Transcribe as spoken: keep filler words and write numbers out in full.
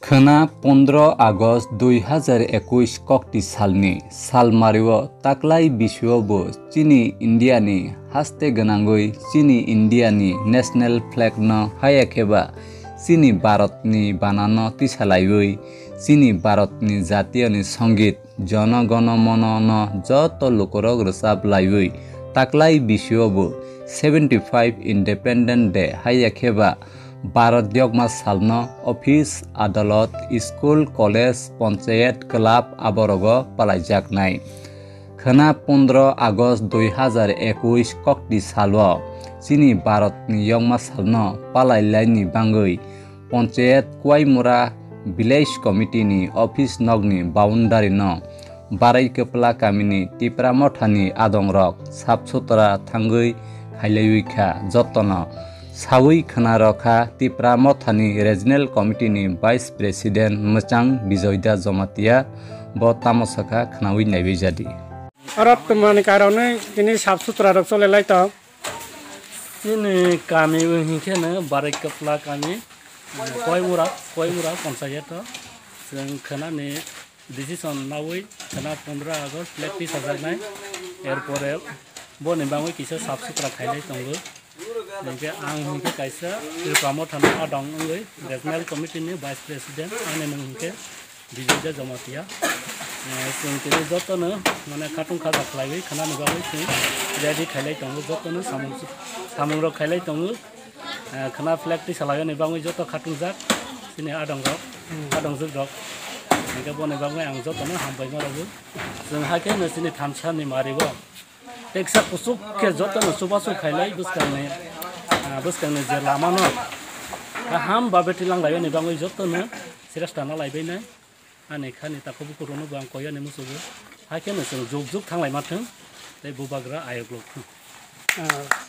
Khwna pondro August dui hazar ekush kokti salni salmario taklai bisio bo chini India ni haste gwnangwi chini India ni national flag no haya khe ba chini Bharat ni bana no tisalaiwi chini Bharat ni jatiyo ni songit Jono Gono Mono no joto lukurok rwchap laiwi taklai bisio bo seventy five Independent Day haya khe ba Bharat yokma salno office, adalot, school, college, panchayat, club aborogo palaijaknai. Khwna pondro August dui hazar ekush kokti salo chini Bharatni yokma salno palailaini bangwi Panchayat Kuaimura Village Committee ni office nokni boundary no Barai Kwpla kamini Tipra Mothani adongrok sap sutra thangwi khailaiwi kha. Jotono sawi khwna rokha Tipra Mothani Regional Committee ni Vice President Mwchang Bijoyda Jomatia bo tamo sakha khwnawi naiwi jadi. Oro twmani kairokni tini sap sutra rok cholelai tong. Chini kami hinkhe no Barai Kwpla kami, Koimura, Koimura Panchayat o chwng khwnani decision nawi khwna pondro August flag tisajaknai. Erpore boni bangwi kisa sap sutra khailai tongo. Hinkhe ang hinkhe kaisa Tipra Mothano adong wngwi Regional Committee ni Vice President ani mung hinkhe Bijoy Jamatia. Eh, chwng tini jotono mane khatung khaja khlaiwi khwnani bagwi chwng ready khailai tongo, jotono samung, samungrok khailai tongo. Eh, khwna flag tisalayani bagwi joto khatungjak chini adongrok, adongjwkrok. Hinkhe boni bagwi ang jotono hambai ma rwgo. Chwng haikhe no chini thansa ni mario teksa kuchuk khe jotono chubachu khailai bwskangni, ah, bwskangni je lamano kaham babe tilanglaiyani bagwi jotono sresta nalaibainai. Ani khani takhuk bukhuk rokno bo ang koi ani muchungo. Haikhe no chwng juk juk thanglai ma thung tei bubagra ayok lok thung. Ah.